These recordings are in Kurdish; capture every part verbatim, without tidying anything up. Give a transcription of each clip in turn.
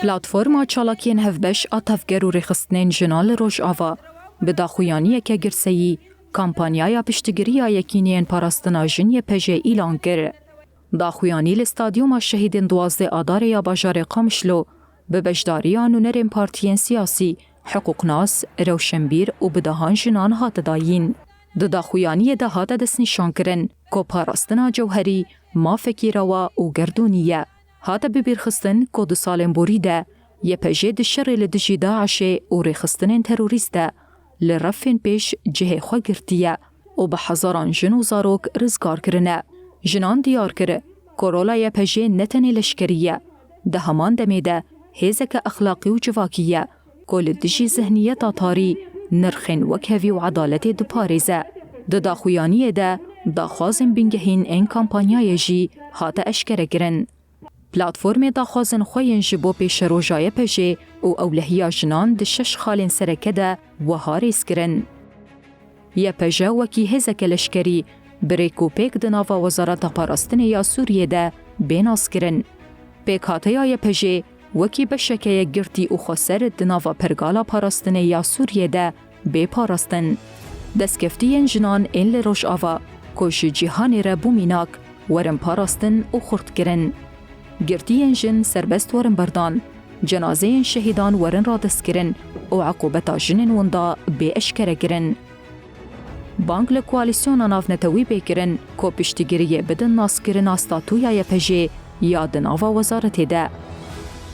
Platforma çalakiyên hevbeş a tevger û rêxistinên jinan li Rojava bi daxuyaniyeke girseyî kampanyaya piştgiriya yekîneyên parastina jin Y P J îlan kir. Daxuyanî li Stadyuma Şehîdên duwazdeh Adarê ya bajarê Qamişlo bi beşdariya nûnerên partiyên siyasî, hiqûqnas, rewşenbîr û bi dehan jinan hate dayîn. Di daxuyaniyê de hate destnîşankirin ku parastina cewherî mafekî rewa û gerdûnî ye. Hate bibîrxistin ku di salên borî de Y P J di şerê li dijî DAIŞê û rêxistinên terorîst de li refên pêş cihê xwe girtiye û bi hezaran jin û zarok rizgar kirine. Jinan diyar kir ku rola Y P J ne tenê leşkerî ye, di heman demê de hêzeke exlaqî û civakî ye ku li dijî zihniyeta tarî nirxên wekhevî û edaletê diparêze. Di daxuyaniyê de daxwazên bingehîn ên kampanyayê jî hate eşkerekirin. Platformê daxwazên xwe yên ji bo pêşeroja Y P J û ewlehiya jinan di şeş xalên sereke de wiha rêz kirin. Y P J wekî hêzeke leşkerî bi rêk û pêk di nava Wezareta Parastinê ya Sûriyê de bê naskirin. Pêkhateya Y P J wekî beşeke yekgirtî û xweser di nava pergala parastinê ya Sûriyê de bê parastin. Destkeftiyên jinan ên li Rojava ku ji cîhanê re bû mînak, werin parastin û xurt kirin. Girtiyên jin serbest werin berdan, cenazeyên şehîdan werin radestkirin û eqûbeta jinên winda bê eşkerekirin. Bang li koalîsyona navnetewî bê kirin ku piştgiriyê bidin naskirina statûya Y P J ya di nava wezaretê de.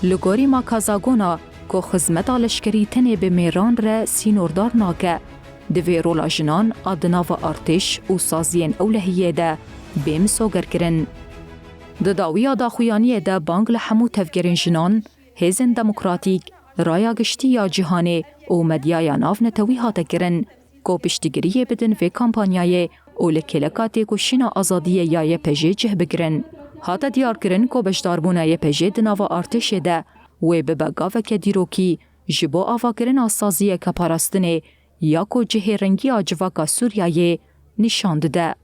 Li gorî Makazagona ku xizmeta leşkerî tenê bi mêran re sînordar nake, divê rola jinan a di nava artêş û saziyên ewlehiyê de bê misogerkirin. Di dawiya daxuyaniyê de bang li hemû tevgerên jinan, hêzên demokratîk, raya giştî ya cîhanê û medyaya navnetewî hate kirin ku piştgiriyê bidin vê kampanyayê û li kêleka têkoşîna azadiyê ya Y P J cih bigirin. Hate diyarkirin ku beşdarbûna Y P J di nava artêşê de wê bibe gaveke dîrokî ji bo avakirina saziyeke parastinê ya ku cihê rengiya civaka Sûriyayê nîşan dide.